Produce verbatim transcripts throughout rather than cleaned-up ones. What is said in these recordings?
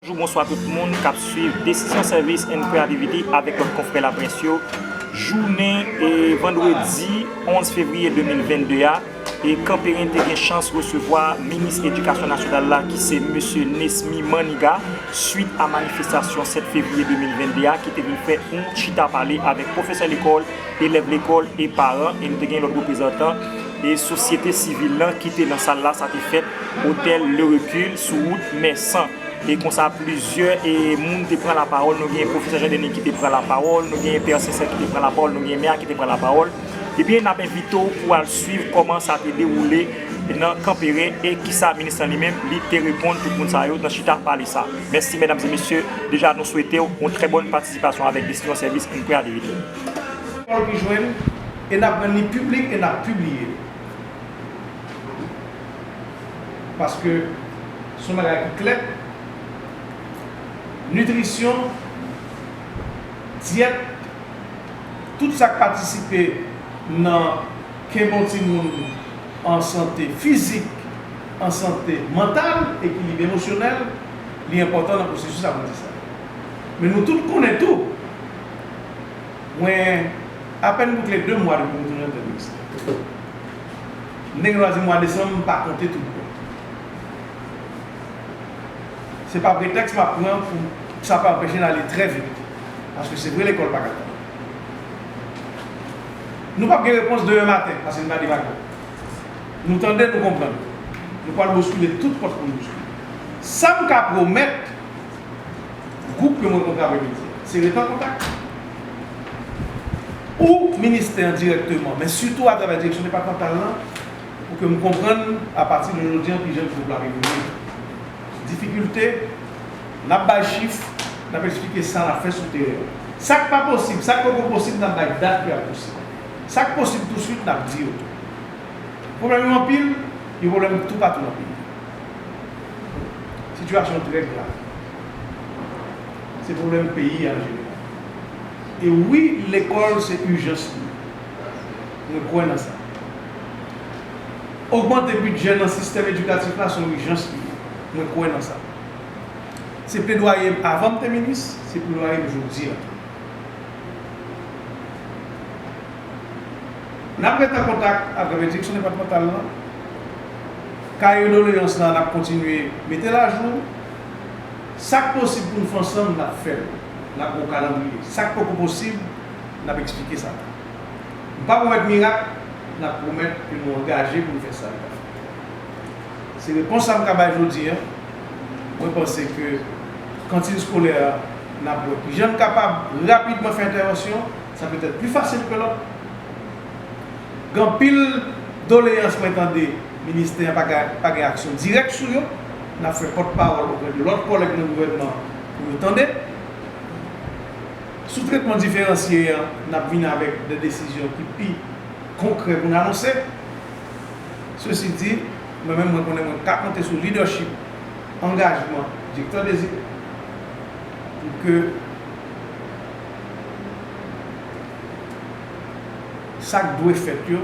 Bonjou, bonswa tout moun k ap swiv Desizyon Service and Creativity avèk lòt konfrè laprès yo. Jounen e vandredi onz fevriye de mil vennde a, e Kanperen te gen chans resevwa minis edikasyon nasyonal la, ki se mesye Nesmy Maniga, swit a manifestasyon sèt fevriye de mil vennde a, ki te vin fè yon chita pale avèk pwofesè lekòl, elèv lekòl e paran, e nou te gen lòt reprezantan e sosyete sivil lan ki te nan sal la. Sa te fèt otèl Le Recul sou wout Mèsan. E konsa, plizyè e moun te pran lapawòl. Nou gen pwofesè Jean Denis ki te pran lapawòl, nou gen pè Sensen ki te pran lapawòl, nou gen mè a ki te pran lapawòl. Ebyen, n ap envite w pou w al swiv kòman sa te dewoule nan Kanperen e kisa minis lan li menm li te reponn tout moun sa yo nan chita pale sa. Mèsi, medam e mesye. Deja, nou swete w yon trè bòn patisipasyon avèk Desizyon Service and Creativity. Pawòl ki jwenn, e n ap rann li piblik e n ap pibliye. Paske se yon bagay ki klè. Nitrisyon, dyèt, tout sa k patisipe nan kenbe yon timoun an sante fizik, an sante mantal, ekilib emosyonèl, li enpòtan nan pwosesis aprantisaj. Men nou tout konnen tou, mwen apèn boukle de mwa depi m retounen nan tèt minis la. M te gen dwa di mwa desanm, m pa konte tout bon. Se pa pretèks m ap pran pou sa pa anpeche n ale trè vit. Paske se vre, lekòl pa ka tann. Nou p ap gen repons demen maten, paske n pa devaga. Nou tande, nou konprann. Nou pral bouskile tout pòt pou n bouskile. Sa m ka pwomèt gwoup ke mwen rankontre apremidi a, se rete an kontak. Ou ministè an dirèkteman, men sitou atravè direksyon depatmantal lan, pou ke m konprann apati de jodi a kijan gwoup la ap evolye. Difikilte, n ap bay chif, n ap eksplike sa n ap fè sou teren an. Sa k pa posib, sa k poko posib, n ap bay dat ke ap posib. Sa k posib touswit, n ap di yo tou. Pwoblèm yo anpil, yo pwoblèm toupatou nan peyi a. Sitiyasyon trè grav. Se pwoblèm peyi a an jeneral. E wi, lekòl se ijans li ye. Mwen kwè nan sa. Ogmante bidjè nan sistèm edikatif la se yon ijans li ye. Mwen kwè nan sa. Se pledwaye m avan m te minis, se pledwaye m jodi a tou. N ap rete an kontak avèk direksyon depatmantal lan. Kaye doleyans lan, n ap kontinye mete l ajou. Sa k posib pou n fè ansanm, n ap fè l. N ap gen yon kalandriye. Sa k poko posib, n ap eksplike sa tou. M pa pwomèt mirak, n ap pwomèt ke nou angaje pou n fè sa yo. Se repons sa m ka bay jodi a. Mwen panse ke kantin eskolè a, n ap wè kijan n kapab rapidman fè entèvansyon, sa petèt pli fasil ke lòt. Gen anpil doleyans mwen tande, ministè a pa gen, pa gen aksyon dirèk sou yo. N ap fè pòtpawòl oprè de lòt kòlèg nan gouvènman pou yo tande. Sou tretman diferansye a, n ap vin avèk de desizyon ki pi konkrè pou n anonse. Sesi di, mwen menm, mwen konnen mwen ka konte sou lidèchip, angajman Direktè Désiré pou ke sa k dwe fèt yo,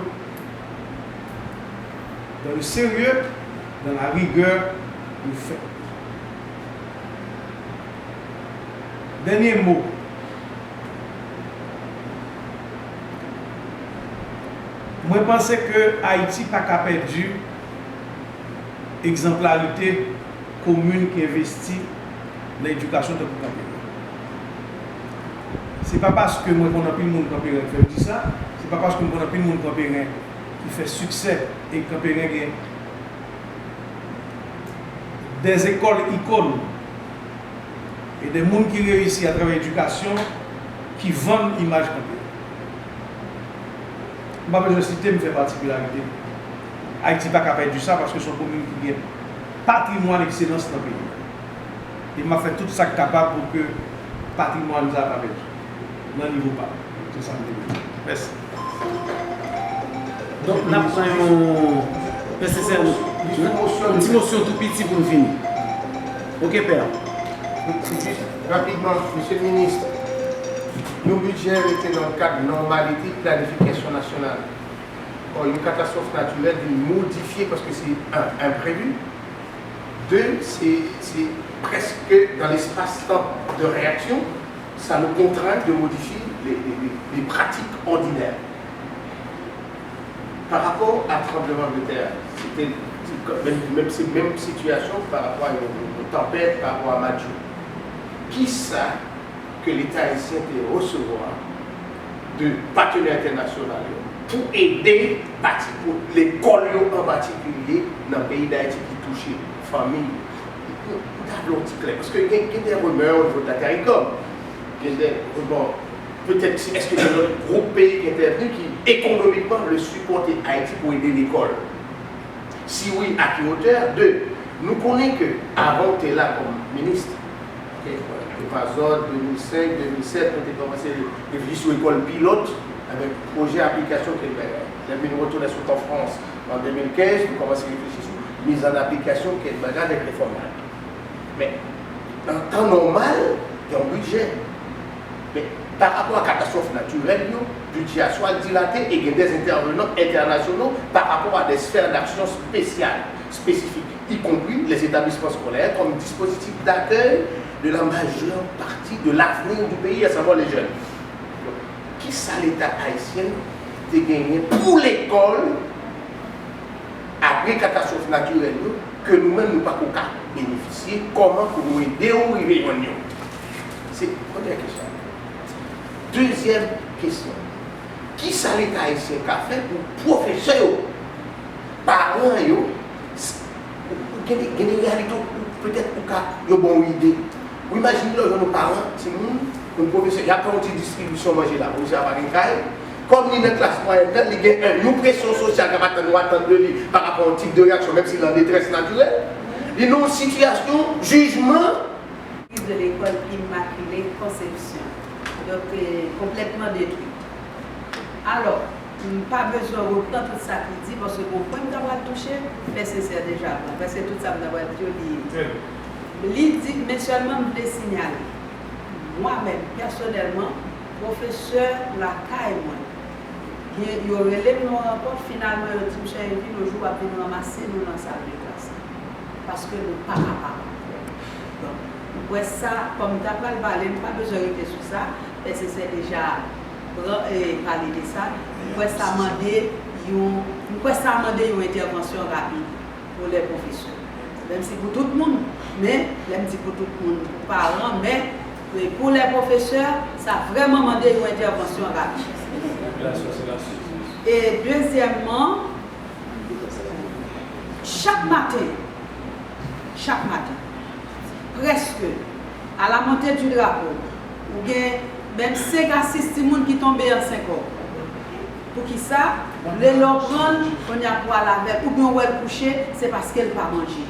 dans le sérieux, dans la rigueur, yo fèt. Dènye mo. Mwen panse ke Ayiti pa ka pèdi egzanplarite komin ki envesti nan edikasyon tankou Kanperen. Se pa paske mwen konn anpil moun Kanperen k fè m di sa, se pa paske m konn anpil moun Kanperen ki fè siksè e Kanperen gen dè zekòl ikòn e de moun ki reyisi atravè edikasyon ki vann imaj Kanperen. M pa bezwen site, m fè patikilarite. Ayiti pa ka pèdi sa paske se yon komin ki gen patrimwàn ekselans nan peyi a. E m ap fè tout sa k kapab pou ke patrimwàn sa a pa pèdi nan nivo pa m. Se sa m te vle di. Mèsi. Donk, n ap pran yon, pè Sesèl, yon ti mosyon tou piti pou n fini. Oke, pè. Jis rapidman, Mesye Minis, yon bidjè rete nan kad nòmalite planifikasyon nasyonal. Ò, yon katastwòf natirèl vin modifye paske se en-, enprevi. De, se, se Prèske dans l'espace-temps de réaction, ça nous contraint de modifier les, les, les, les pratiques ordinaires. Par rapport à tremblement de terre, c'était menm, menm, se menm sitiyasyon pa rapò a yon, yon tanpèt, pa rapò a Matye. Kisa ke Leta ayisyen te resevwa de patenè entènasyonal yo pou ede bati pou lekòl yo an patikilye nan peyi Dayiti ki touche fanmi yo. Nou ta vle yon ti klè, paske gen, gen de rimè o nivo de la CARICOM, gen de, bon, petèt si, èske gen lòt gwoup peyi ki entèvni ki ekonomikman vle sipòte Ayiti pou ede lekòl? Si wi, a ki wotè? De, nou konnen ke avan w te la kòm minis, ok, Epazòd, de mil senk, de mil sèt, nou te kòmanse reflechi sou lekòl pilòt avèk pwojè aplikasyon kèk bagay. Lè m vin retounen sot an Frans an de mil kenz, nou kòmanse reflechi sou mizannaplikasyon kèk bagay avèk refòm la. Men, nan tan nòmal, gen yon bidjè. Men, pa rapò a katastwòf natirèl yo, bidjè a swa dilate e gen de entèvenan entènasyonal pa rapò a de sphères d'action spéciales, spécifiques, y compris les établissements scolaires comme dispositif d'accueil de la majeure partie de l'avenir du pays, à savoir les jeunes. Donk, kisa Leta ayisyen te genyen pou lekòl apre katastwòf natirèl yo ke nou menm nou pako ka benefisye, kòman pou nou ede w rive jwenn yo? Se premyè kesyon. Dezyèm kesyon, kisa Leta ayisyen ka fè pou pwofesè yo, paran yo, s- ou, ou gen de, gen de reyalite ou, ou petèt ou ka, yo ba w ide. Ou imajine lè w jwenn yon paran, timoun, yon pwofesè, y ap fè yon ti distribisyon manje la, pwofesè a pa gen kay, kòm li nan klas mwayèn nan, li gen yon, yon presyon sosyal k ap atann ou atann de li pa rapò a yon tip de reyaksyon, menm si l an detrès natirèl, li nan yon sitiyasyon jijman. Kriz de l'école Immaculée Conception. Donk, eh, konplètman detwi. Alò, m pa bezwen repran tout sa ki di, paske gon pwen m ta pral touche, Pè Sensè deja pran. Prèske tout sa m ta pral di yo, li, li di, men sèlman m vle sinyale, mwen menm, pèsonèlman, pwofesè lakay mwen, gen, yo rele m nan yon rankont, finalman, yo di m, Cheri, vin yon jou, w ap vin ranmase nou nan sal de klas la. Paske nou pa kapab ankò. Donk, m kwè sa, kòm m ta pral pale, m pa bezwen rete sou sa, Pè Sensè deja pran, eh, pale de sa. M kwè sa mande yon, m kwè sa mande yon entèvansyon rapid pou lè pwofesè. Menm si pou tout moun, men, lè m di pou tout moun, pou paran, men, eh, pou lè pwofesè, sa vrèman mande yon entèvansyon rapid. E dezyèmman, chak maten, chak maten, prèske, à la montée du drapeau, ou gen menm senk a sis timoun ki tonbe an senkò. Poukisa? Lè lè w pran l, kounye a pou w al avè l, oubyen w wè l kouche, se paske l pa manje.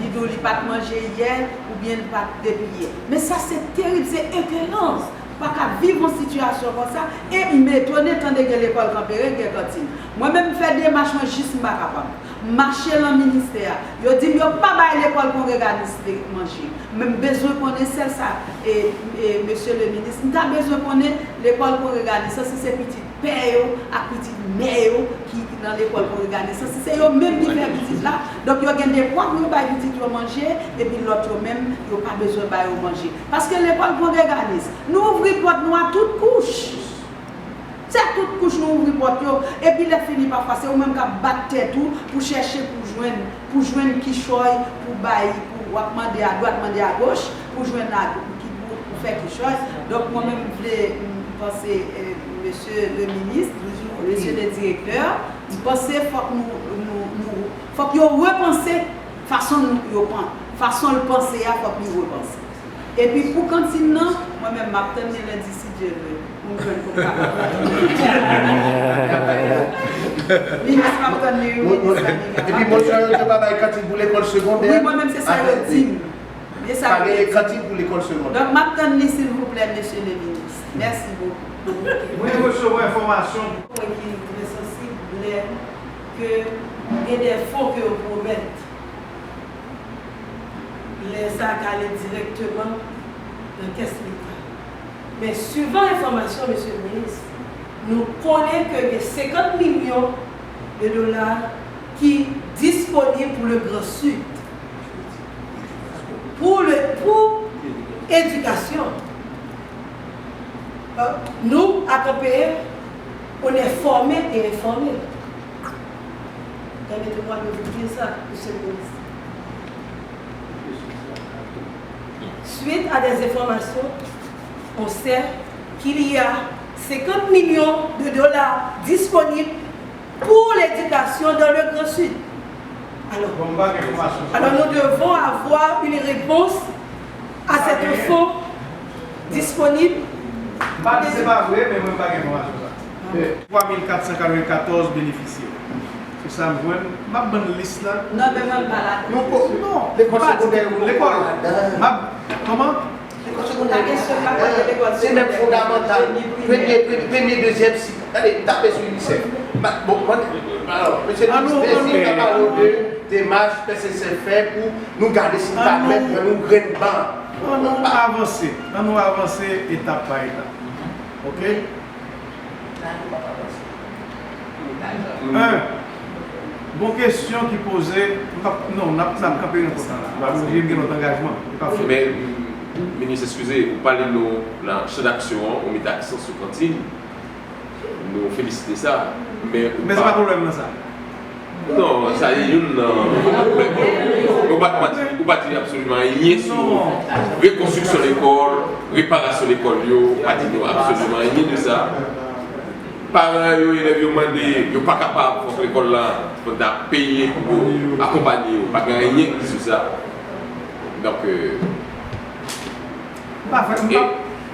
Li di w li pa t manje yè, oubyen li pa t depi yè. Men sa se terib, se ekeran. Pa ka viv yon sitiyasyon konsa, e m etone tande gen lekòl Kanperen, gen kantin. Mwen menm, m fè demach mwen jis m pa kapab. M mache lan ministè a. Yo di m yo pa bay lekòl kongreganis li manje. Men m bezwen konnen sèl sa, e, e, mesye le minis, m ta bezwen konnen lekòl kongreganis lan, si se pitit pè yo ak pitit mè yo ki nan lekòl kongreganis lan, si se yo menm ki fè pitit la, donk yo gen devwa pou yo bay pitit yo manje, epi lòt yo menm, yo pa bezwen ba yo manje. Paske lekòl kongreganis, nou ouvri pòt nou a tout kouch. Se tout kouch nou ouvri pòt yo, epi lè fini pafwa se ou menm k ap bat tèt ou pou chèche pou jwenn, pou jwenn kichòy, pou bay, pou w ap mande adwat, mande agoch, pou jwenn a, pou ki, pou, pou fè kichòy. Donk mwen menm m vle, m panse, eh, mesye le minis, mesye le direktè, m panse fòk nou, nou, nou, fòk yo repanse fason nou, yo pan, fason l panse a, fòk li repanse. Epi pou kantin nan, mwen menm m ap tann li lendi si Dye vle. Pou m jwenn pou m kapab. Minis, m ap tann li, wi, minis la, minis la. Epi mwen, yo pa bay kantin pou lekòl segondè. Wi, mwen menm se sa yo di m. Se sa yo di m. Pa gen kantin pou lekòl segondè. Donk, m ap tann li, silvouplè, mesye le minis. Mèsi bokou. Mwen resevwa enfòmasyon. Mwen ki trè sansib lè ke gen de fon ke yo pwomèt. Lè sa ka ale dirèkteman nan kès Leta. Men, swivan enfòmasyon, mesye minis, nou konnen ke gen senkant milyon de dola ki disponib pou le Grand Sud. Pou le, pou edikasyon, euh, nou, akanpeye, on est formé et informé. Permettez-moi de vous dire ça, Monsieur le Ministre. Suite à des informations, on sait qu'il y a cinquante millions de dollars disponibles pour l'éducation dans le Grand Sud. Alors, alors nous devons avoir une réponse à cette fonds disponible. M pa di se pa vre, men mwen m pa gen enfòmasyon sa. Twa mil kat san katrevenkatòz benefisyè. Se sa m jwenn. M ap ban n lis la. Non, men mwen m pa la. Non, lekòl segondè yo, lekòl. M ap, kòman? Se menm fondamantal, premye, premye, premye, dezyèm sik. Gade, m tape sou UNICEF. Bon, mwen, alò, mesye Minis, si m ka pale de demach P S S F fè pou nou gade si n ka mèt nan yon grenn ban. An nou avanse, an nou avanse etap pa etap. Oke? An, bon kesyon ki poze, m p ap, non, n ap, n ap kanpe nan konsa la. M pa oblije, m gen lòt angajman. E pa fè. Men, minis, eskize, ou pale nou nan chan d'aksyon an, ou mete aksan sou kantin. Nou felisite sa. Men ou pa. Men se pa pwoblèm nan sa. Non, sa e youn nan pwoblèm. Ou pa, ou pa di, ou pa di absoliman anyen sou rekonstriksyon lekòl, reparasyon lekòl yo, ou pa di nou absoliman anyen de sa. Paran yo, elèv yo mande, yo pa kapab, fòk lekòl la, fòk ta peye pou yo, akonpanye yo. Pa gen anyen ki di sou sa. Donk, euh,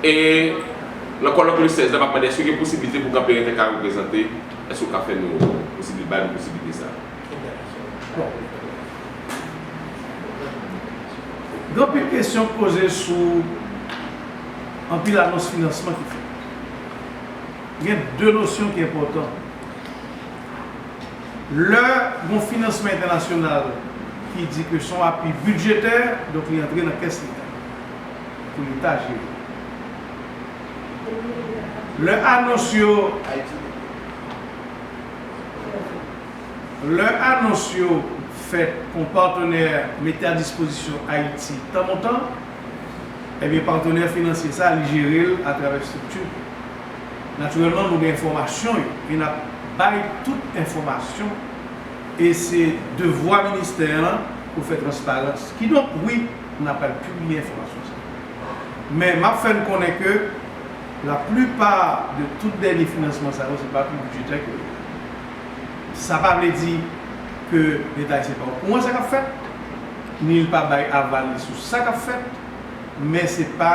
e, e nan kòlòk le sèz la, m ap mande, èske gen posiblite pou Kanperen te ka reprezante? Èske w ka fè nou posibil-, bay nou posiblite sa? Bon. Gen anpil kesyon k poze sou anpil anons finansman ki fèt. Gen de nosyon ki enpòtan. Lè gon finansman entènasyonal ki di ke se yon apui bidjetè, donk li antre nan kès Leta. Pou Leta jere. Lè anons yo, lè anons yo fèt pou yon patnè mete a dispozisyon Ayiti tan montan, ebyen, patnè finansye sa, li jere l atravè estrikti. Natirèlman, nou gen enfòmasyon yo, e n ap bay tout enfòmasyon, e se devwa ministè an pou fè transparans. Kidonk, wi, n ap pral pibliye enfòmasyon sa. Men, m ap fè n konnen ke laplipa de tout dènye finansman sa yo, se pa apui bidjetè ke yo ye. Sa pa vle di ke Leta ayisyen pa okouran sa k ap fèt, ni l pa bay aval li sou sa k ap fèt, men se pa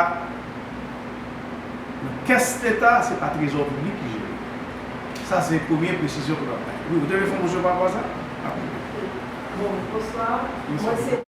nan kès Leta, se pa trezò piblik ki jere. Sa se premye presizyon ke m ap bay. Wi, ou te vle fè yon mosyon pa rapò a sa? Bon, bonswa. Mwen se